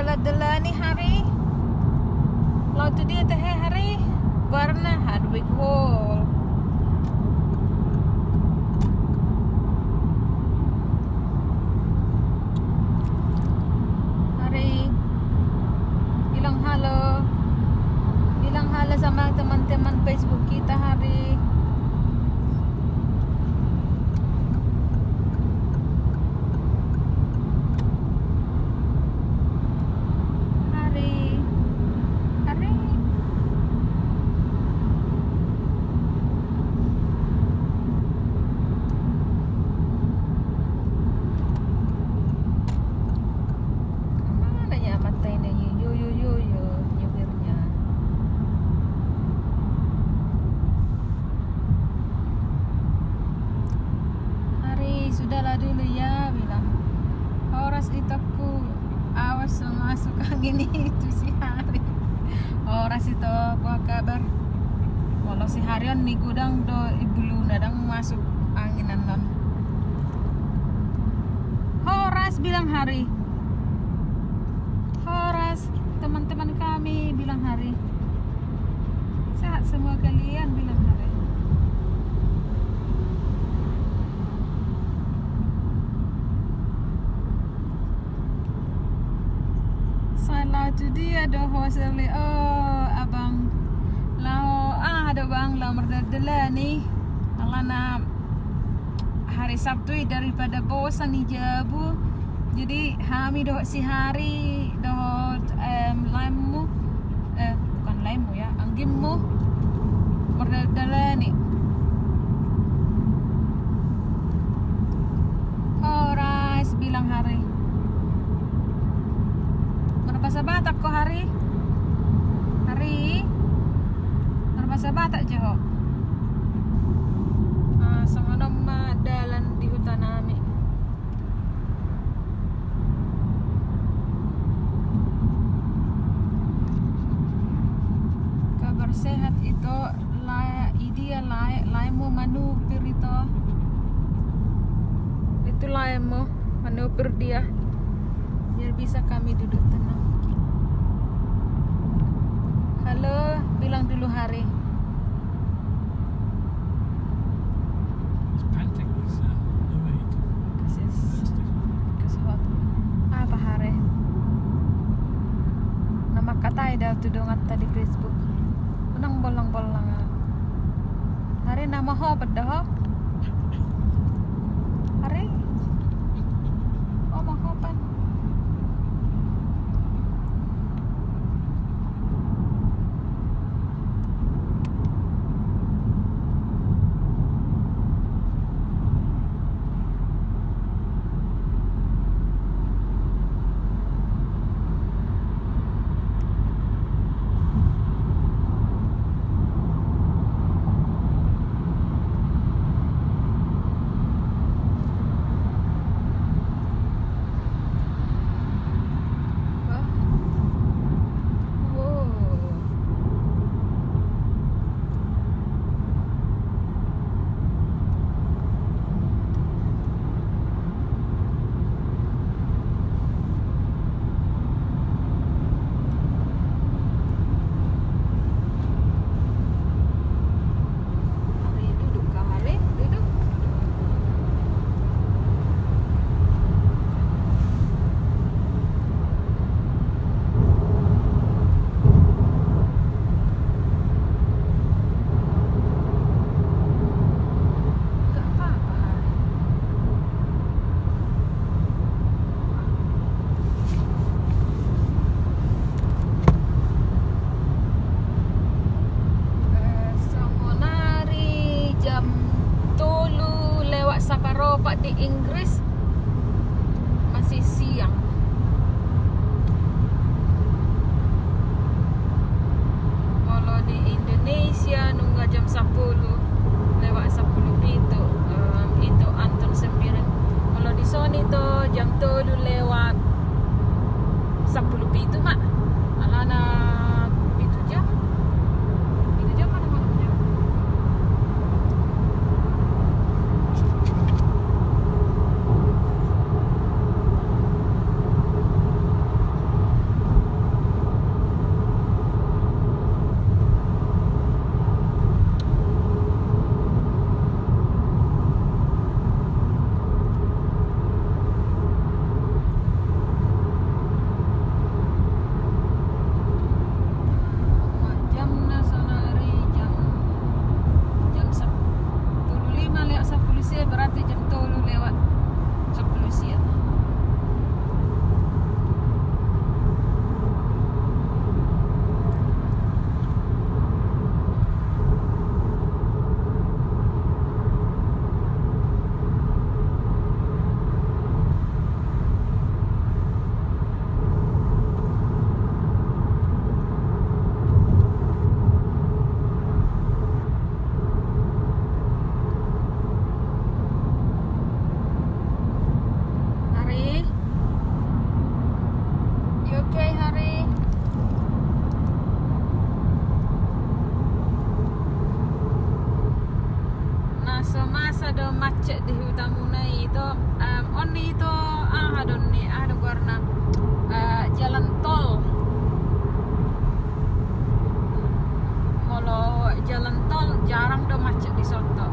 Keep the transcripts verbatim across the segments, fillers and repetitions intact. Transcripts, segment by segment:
Dalan-dalani, Hari. Laho tu dia tahe, Hari? Goarna Hardwick Hall. Hari, bilang halo. Bilang halo sama teman-teman Facebook kita, Hari. Hari. Hari. Kemana ya matanya? Yo, yo, yo, yo, nyupirnya. Hari, sudahlah dulu ya, bilang. Horas, ito, ku awas so masuk angin itu si Hari. Horas, ito, apa kabar? Molo si Hari on, di gudang do, di buluna ndang masuk angin annon. Horas, bilang Hari. Horas, teman-teman kami, bilang Hari. Sehat semua kalian, bilang Hari. Salah tu dia do, Hoserli. Oh, abang. Laho, ah, ada bang, laho mardalan-dalani. Alana hari Sabtu i, daripada bosan i jabu. Jadi hami dohot si Hari dohot, em, laengmu, eh, bukan laengmu ya, anggimmu, mardalan-dalani. Horas, bilang Hari. Marbahasa Batak ho, Hari? Hari? Marbahasa Batak jo ho. Ah, songon on ma dalan di huta nami. Kabar sehat, ito. La-, i dia lae-, laengmu manupir, ito. Itu laengmu manupir dia. Biar bisa kami duduk tenang. Halo, bilang dulu Hari. It's panting, it's, uh, overheated. Because it's, thirsty. Because hot. Apa, Hari? Na mangkatai do tu donganta di Facebook. Unang bollang-bollang, ah. Hari, na mahopan do ho? Hari? Oh, mahopan. Hari, duduk kau, Hari, duduk. Nggak apa-apa, Hari. Eh, songonari jam tolu lewat saparopat di Inggris, masih siang. Molo di Indonesia nunga jam sampulu lewat sampulu pitu, em, itu Anton Sembiring. Molo di son i, ito, jam tolu lewat sampulu pitu ma. Alana pitu jam. Pitu jam ma, onom jam. Cek di hutamuna i, Ito, em, on i, Ito, aha do ni, aha do goarna, eh, jalan tol. Molo jalan tol jarang do macet di son, Ito.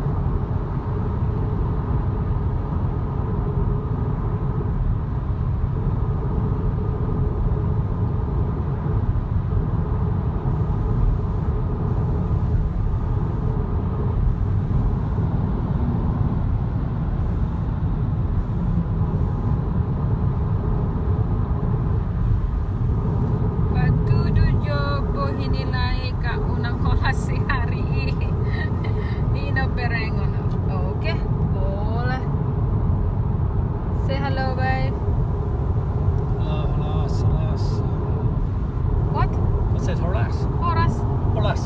Patudu jo bohi ni lae ka unang holan sihari i. I na berengon. Oke, boleh. Say hello, babe. Hello, hello, hello. What? I said horas. Horas. Horas.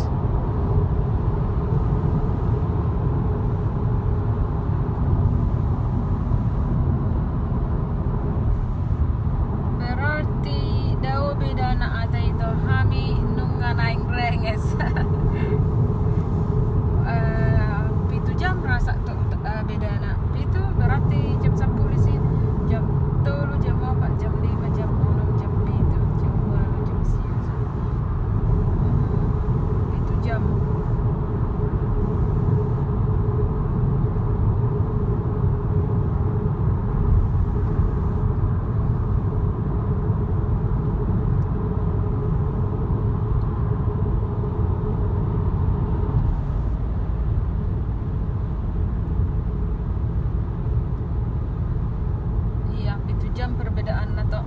Berarti dao bedana, Ito, hami nunga naeng renges. Eh, pitu jam rasa tu, eh, bedana. Pitu, berarti jam sampulu di sini. Jam tolu, jam opat, jam lima, jam onom, jam pitu, jam ualu, jam sia. Pitu jam. Iya, pitu jam perbedaanna, Ito.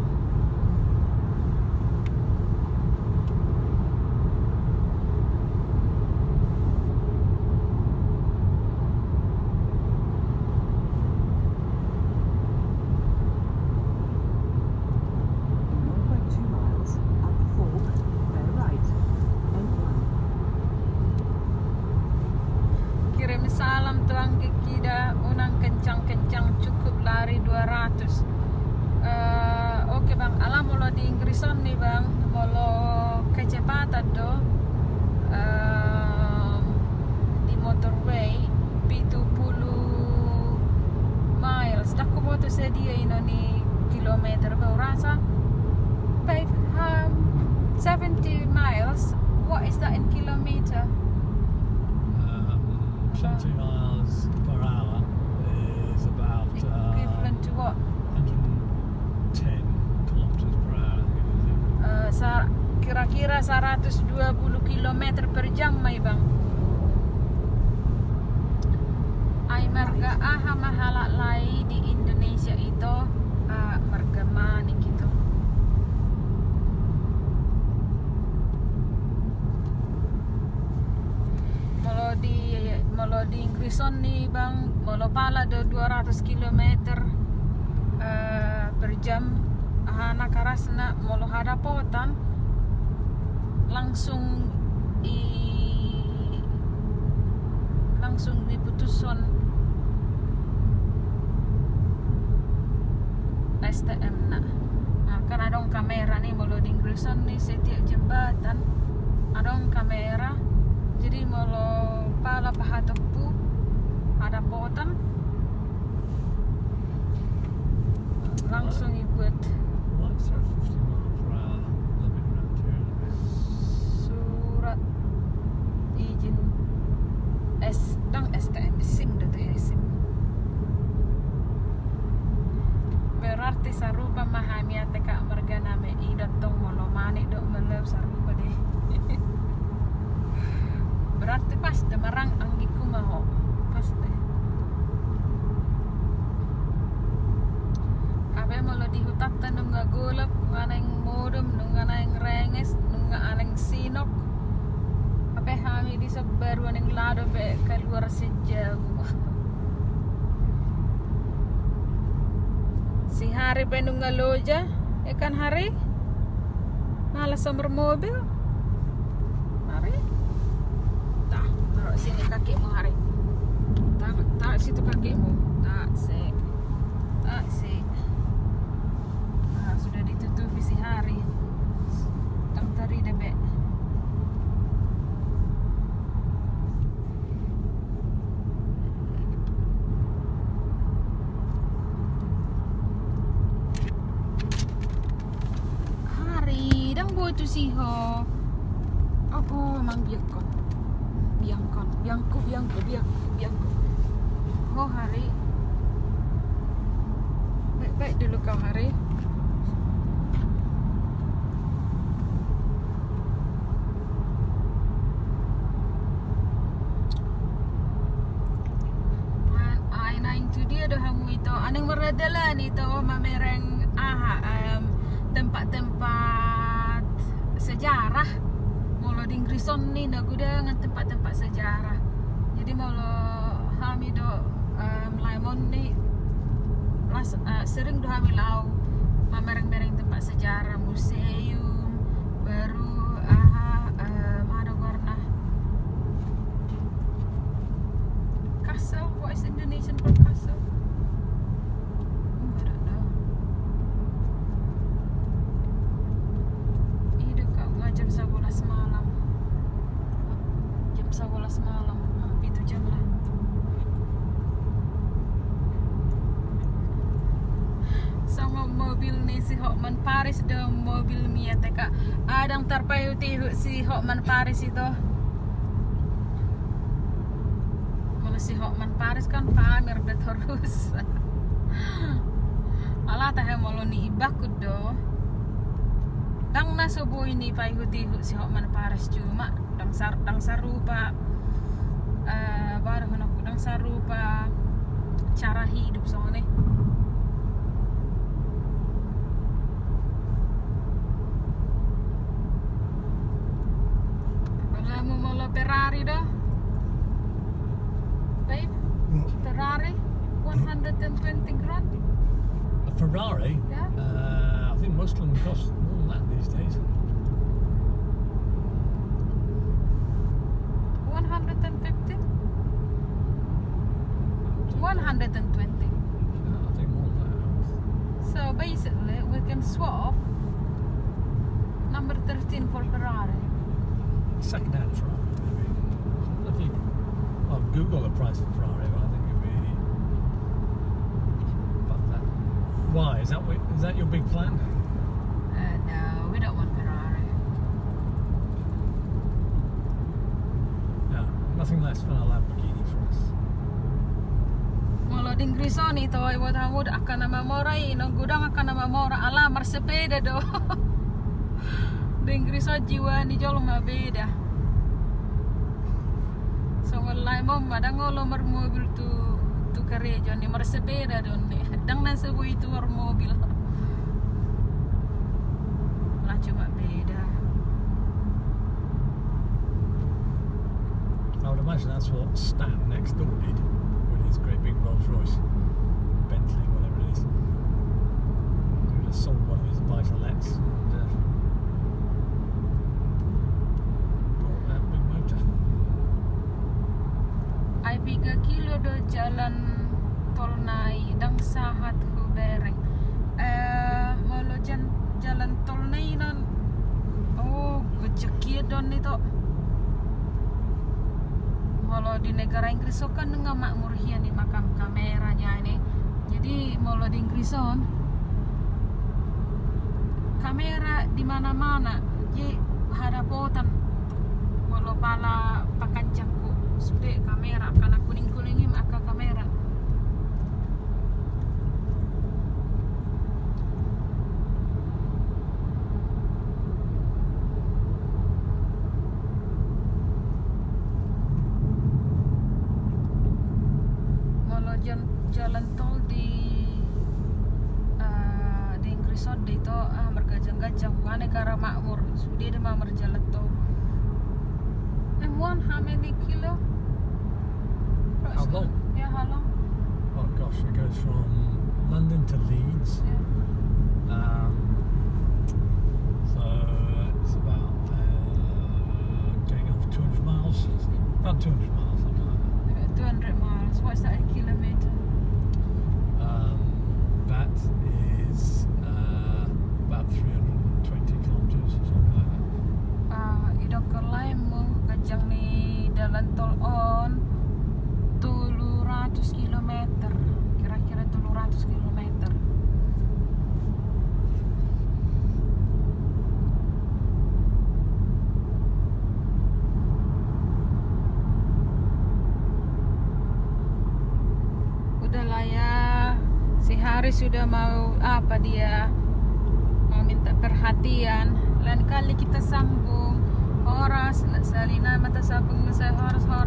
One point two miles at the fork, bear right. N one. Kirim salam tu anggingkida, unang kencang-kencang, cukup lari dua ratus. Eh, oke, Bang, ala molo di Inggris on ni, Bang, molo kecepatan do, eh, di motorway pitu pulu miles. Ndang huboto sadia ino ni kilometer, Bang, rasa. Five, um, seventy miles. What is that in kilometer? Um, seventy miles per hour is about, uh, equivalent to what? Hundred and ten kilometers per hour, I think, isn't it? Eh, sa-, kira-kira saratus dua pulu kilometer per jam ma i, Bang. Ai marga aha ma halak lae di Indonesia, Ito? Ah, marga Manik, Ito. Molo di, molo di Inggris on ni, Bang, molo pala do dua ratus kilometer, eh, per jam, aha na karasna, molo hadapotan langsung i, langsung diputushon S T M-na. Nah, kan adong kamera ni, molo di Inggris on ni, setiap jembatan adong kamera. Jadi molo pala pahatompu hadapotan, langsung dibuat. Why is there a fifty mile per hour limit round here? Surat izin S, ndang S T M, SIM do, SIM. Berarti sarupa ma hami ate, Kak, marga nami, i do tong, molo Manik dohot Malau sarupa do i. Berarti pas do ma, Bang, anggingku ma ho. Pas do. Hape molo di hutanta nunga golap, nunga naeng modom, nunga naeng renges, nunga naeng sinok. Hape hami dison baru naeng lao dope kaluar sian jabu. Sihari pe nunga loja, e kan, Hari? Malas so marmobil. Hari? Tah, taruh sini kakimu, Hari. Taruh, taruh situ kakimu. Tah, sip. Tah, sip. Ah, sudah ditutupi si Hari. Ndang tarida be. Tusi ho. Oh, oh, amang biangkon. Biangkon. Biangku, biangku, biangku, biangku. Ho, hare. Baik, baik dulu kau, hare. Ai naeng tu dia do hamu ito? Naeng mardalan ito mamereng aha, em, tempat-tempat sejarah. Molo di Inggris on ninna gudangan tempat-tempat sejarah. Jadi molo hami do, em, lae on ni las, eh, sering do hami laho mamereng-mereng tempat sejarah, museum, baru aha, em, aha do goarna, castle. What is Indonesian for castle? Hmm, I don't know. I do kau nga jam sabolas malam. Jam sabolas malam, ah, pitu jam lah. Songon mobil ni si Hotman Paris do mobilmi, ate ka. Ndang tarpaihut-ihut si Hotman Paris ito. Molo si Hotman Paris kan pamer do torus. Ala tahe molo ni ibakku do. Ndang na so boi ni paihut-ihut si Hotman Paris, cuma ndang sar-, ndang sarupa, eh, baru honokku ndang sarupa cara hidup songon i. Apala molo Ferrari do. Babe, what? Ferrari, one hundred and twenty grand. A Ferrari? Yeah. Uh, I think most of them cost more than that these days. One hundred and fifty? One hundred and twenty. Yeah, I think more than that. So basically, we can swap number thirteen for Ferrari. Second-hand Ferrari, maybe. I think I'll Google the price of Ferrari, but I think it'd be about that. Why? Is that what, is that your big plan? Uh, no, we don't want Ferrari. No, nothing less than a Lamborghini for us. Molo di Inggris on ito, iboto hamu do angka na mamora i, nunga godang angka na mamora, ala marsepeda do. Di Inggris on jiwa ni jolma beda. Songon lae on ma ndang olo marmobil tu, tu karejo ni, marsepeda do ni. Ndang na so boi tu marmobil. Lah cuma beda. I would imagine that's what Stan next door did with his great big Rolls Royce, Bentley, whatever it is. He would have sold one of his buy-to-lets and, uh, bought that big motor. Ai piga kilo do jalan tolna i, ndang sahat hubereng. Eh, molo jan-, jalan tolna i non, oh, gojek i do on ito. Molo di negara Inggris on kan nunga makmur hian i, makam kamera nian i. Jadi molo di Inggris on, kamera di mana-mana, jadi hadapotan. Molo pala Pekan Jakku sude kamera, angka na kuning-kuning i ma angka kamera. Molo jan-, jalan tol di, eh, di Inggris on do ito, ah, marganjang-ganjang, nunga negara makmur, sude do ma marjalan tol. M one, how many kilo? How long? Yeah, how long? Oh gosh, it goes from London to Leeds. Yeah. Um, so it's about, uh, going off two hundred miles. About two hundred miles, something like that. About two hundred miles. What's that in kilometer? Um, that is, uh, about three hundred and twenty kilometers or something like that. Ah, i do angka lae, ganjang ni dalan tol on tolu ratus kilometer, kira-kira tolu ratus kilometer. Hari sudah mau, apa dia, mau minta perhatian. Lain kali kita sambung. Horas, na sahali nai ma tasambung, na sai horas, horas.